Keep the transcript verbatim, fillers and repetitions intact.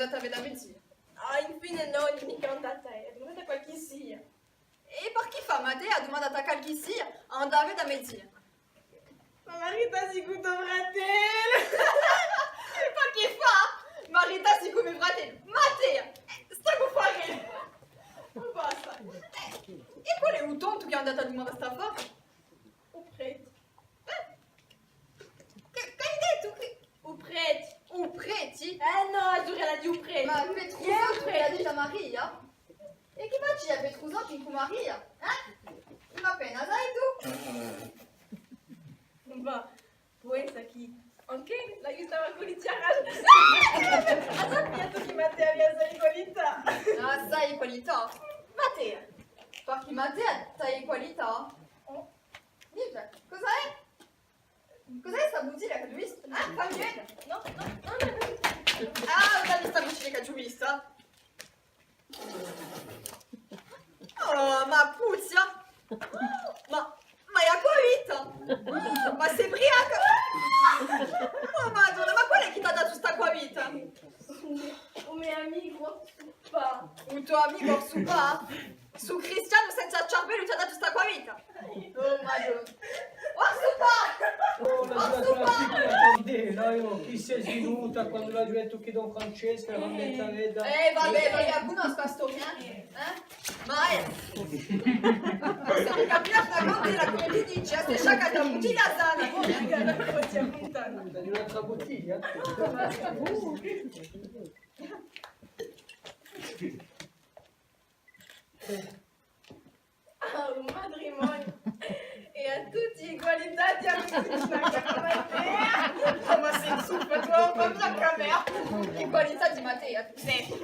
Andate à veda a me zia. Ah, infine nò, micca andate, dumandate à qualchissia. È parchì fà, Mattè, dumandate à qualchissia, andate à veda a me zia. Ma maritasi cù to fratellu! Parchì fà? Maritasi cù me fratellu! Mattè! Eh, sta cù fà? Basta! Eh, è qual hè u tontu chì andate à dumandà st'affare? U preti. Eh? Chì, chì hai dettu? Chì? U preti. U preti? Eh nò, aghju dettu u preti. Ma Petru Santu, u preti, l'hà detta Maria? È chì facia Petru Santu incù Maria? Eh? Appena, sai tù? Ma pò essa chì ancu l'aiutava cù li chjaraghji. Ah, sapiu chì Mattè avia assai qualità. Assai qualità? Mattè, parchì Mattè t'hà qualità? Oh. Dice, cosa hè? Cos'hè sta buttiglia chì aghju vistu? Ah, fammi veda. Nò, nò, nò, nò. Ah, guarda sta buttiglia chì aghju vistu. Oh, ma puzza! Ma, ma hè acquavita! Ma sì briaca! Oh, Madonna, ma quale hè chì t'hà datu st'acquavita? U me amicu Orsu Pà. U to amicu Orsu Pà? Sò cristianu senza cervellu, t'hà datu st'acquavita. Oh, Madonna. Orsu Pà! Oh, l'aghju datu una piccula candela, eiu, chì s'hè svenuta quandu l'aghju dettu chì Don Francescu era andatu à veda. Eh, va bè, va bè, a cunnoscu a storia, eh? Eh? Ma, eh, s'è capiamu una candela, cum'è ti dici, eh, s'hè sciaccata una buttiglia sana, come? Daghju un'altra buttiglia? Ah, un matrimoniu! È à tutti i qualità di una caramella! Ma sì, insomma, tù, ma una caramella! I qualità di Mattè, sì.